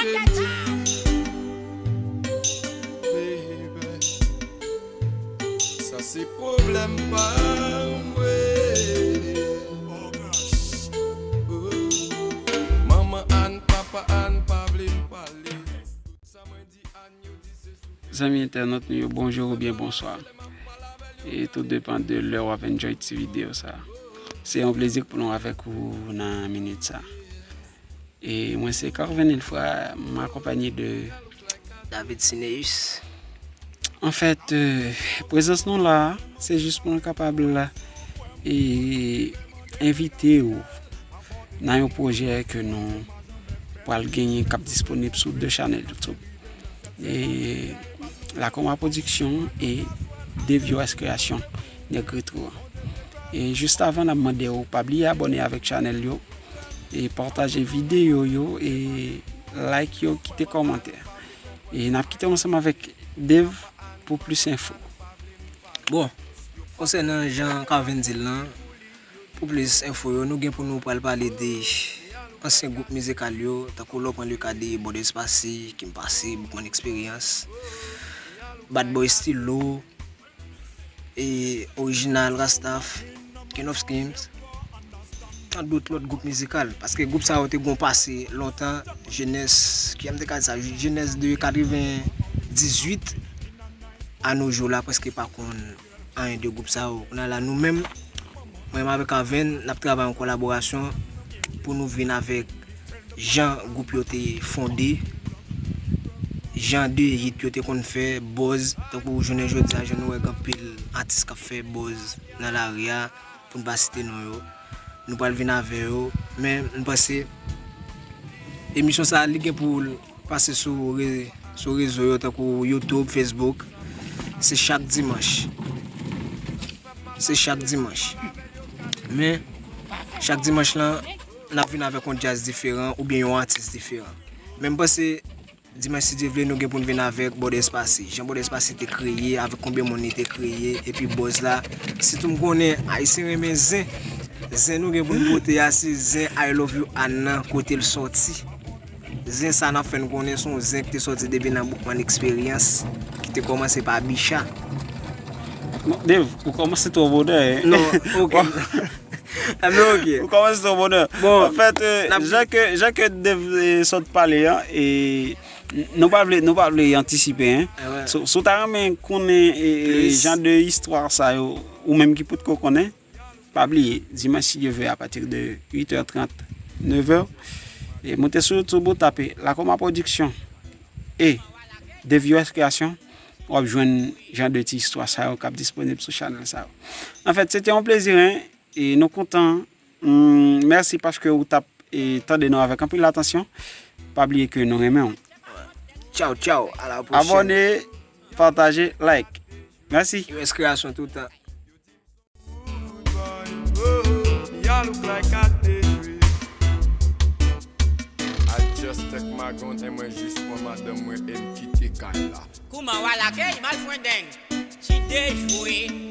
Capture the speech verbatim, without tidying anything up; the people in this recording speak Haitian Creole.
Baby, sa se pwoblèm pa mwen. Oh, manman Ann, papa Ann pa vle m pale. Tout sa mwen di Ann, yo di se sou. Zanmi entènòt nou yo, bonjou oubyen bonswa. E tou depan de lè w ap enjoy ti videyo sa. Se yon plezi pou nou avèk ou nan minit sa. E mwen se Carven Ilfra, m akonpanye de David Cineus. Anfèt, euh, prezans nou la, se jis pou nou kapab la, e, envite w nan yon pwojè ke nou pral genyen k ap disponib sou de chanèl YouTube. E Lakoma Production e Devious Creation, Nèg Retro an. E jis avan, n ap mande w pa bliye abòne avèk chanèl yo, e pataje videyo yo, e like yo, kite kòmantè. E n ap kite w ansanm avèk Dave pou plis enfo. Bon, konsènan jan Carven di l lan, pou plis enfo yo, nou gen pou nou pral pale de ansyen gwoup mizikal yo, tankou lè w pran le ka de Bòdè Espasi, Kim Pase, Boukman Experience, Bad Boy Stylo, e Original Rastaf, King of Skims, tandout lòt gwoup mizikal. Paske gwoup sa yo te gon pase lontan, jenès, kijan m te ka di sa, jenès de katrevendizuit a nos jours la prèske pa konn anyen de gwoup sa yo. Kounye a la, nou menm, mwen menm avèk Carven, n ap travay an kolaborasyon pou nou vin avèk jan gwoup yo te fonde, jan de hit yo te konn fè, buzz, tankou jounen jodi a, jan nou wè gen anpil atis k ap fè buzz nan lari a, pou n pa site non yo. Nou pral vin avè yo, men m panse emisyon sa a, li gen pou l pase sou re-, sou rezo yo, tankou YouTube, Facebook. Se chak dimanch. Se chak dimanch. Men, chak dimanch lan, n ap vin avèk yon djaz diferan oubyen yon atis diferan. Men m panse, dimanch, si Dye vle, nou gen pou n vin avèk Bòdè Espasi. Jan Bòdè Espasi te kreye, avèk konbyen moun li te kreye, epi buzz la. Sitou m konnen Ayisyen renmen zen. Zen nou gen pou n pote a, se zen I Love You Ann nan, kote l sòti. Zen sa n ap fè n konnen se yon zen ki te sòti depi nan Boukman Experience, ki te kòmanse pa Bicha. Non, Dave, ou kòmanse twò bonè, hein? Non, ok. Ah, men ok. Ou kòmanse twò bonè. Bon, anfèt, euh, n ap jan ke, jan ke Dave, euh, sot pale an, e n-, nou pa vle, nou pa vle antisipe, hein. Ah, ouais. So, si w ta renmen konnen, e, e, plis jan de istwa sa yo, ou menm ki potko konnen, pa bliye, dimanch, si Dye vle, apati de uit è trant, nèf è, e moute sou YouTube ou tape Lakoma Production e Devious Creation, w ap jwenn jan de ti istwa sa yo k ap disponib sou chanèl sa yo. Anfèt, se te yon plezi, hein, e nou kontan. Hmm, mèsi paske ou t ap, e, tande nou avèk anpil atansyon. Pa bliye ke nou renmen w. Tchaw, tchaw, a la pwochèn. Abòne, pataje, like. Mèsi. U S Creation tout tan. Y'all look like a theory. I just take my gun and mwen jis pran madanm mwen e m kite kay la. Kouman w a lakèy, malfrendeng? Ti dejwe.